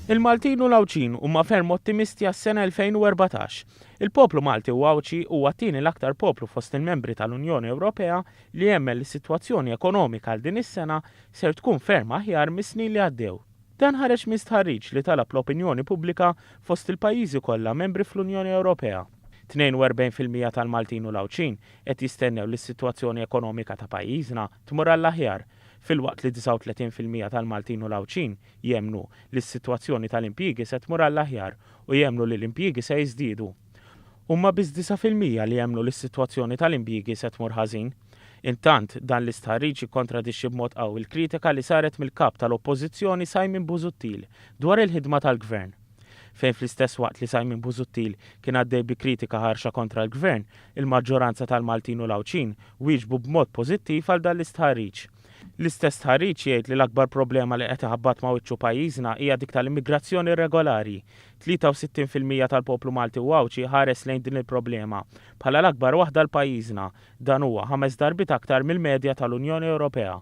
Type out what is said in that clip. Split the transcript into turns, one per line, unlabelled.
Il-Maltin u l-Għawdxin huma ferm ottimisti għas-sena 2014. Il-poplu Malti u Għawdxi huwa t-tieni l-aktar poplu fost il-membri tal-Unjoni Ewropea li jemmen li s-sitwazzjoni ekonomika għal din is-sena ser tkun ferm aħjar mis-snin li għaddew. Dan ħareġ minn stħarriġ li talab l-opinjoni pubblika fost il-pajjiżi kollha membri fl-Unjoni Ewropea. 42% tal-Maltin u l-Għawdxin qed jistennew li s-sitwazzjoni ekonomika ta' pajjiżna tmur għall-aħjar, filwaqt li 39% tal-Maltin u l-Għawdxin jemmnu li s-sitwazzjoni tal-impjiegi se tmur għall-aħjar u jemmnu li l-impjiegi se jiżdiedu. Huma biss 9% li jemmnu li s-sitwazzjoni tal-impjiegi se tmur ħażin. Intant, dan l-istħarriġ jikkontradixxi b'mod qawwi l-kritika li saret mill-Kap tal-Oppożizzjoni Simon Busuttil dwar il-ħidma tal-Gvern. Fejn fl-istess waqt li Simon Busuttil kien għaddej bi kritika ħarxa kontra l-Gvern, il-maġġoranza tal-Maltin u l-Għawdxin wieġbu b'mod pożittiv għal dan l-istħarriġ. L-istess stħarriġ jgħid li l-akbar problema li qed iħabbat ma' wiċċu pajjiżna hija dik tal-immigrazzjoni irregolari. 63% tal-poplu Malti u Għawdxi ħares lejn din il-problema bħala l-akbar waħda għal pajjiżna. Dan huwa ħames darbiet aktar mill-medja tal-Unjoni Ewropea.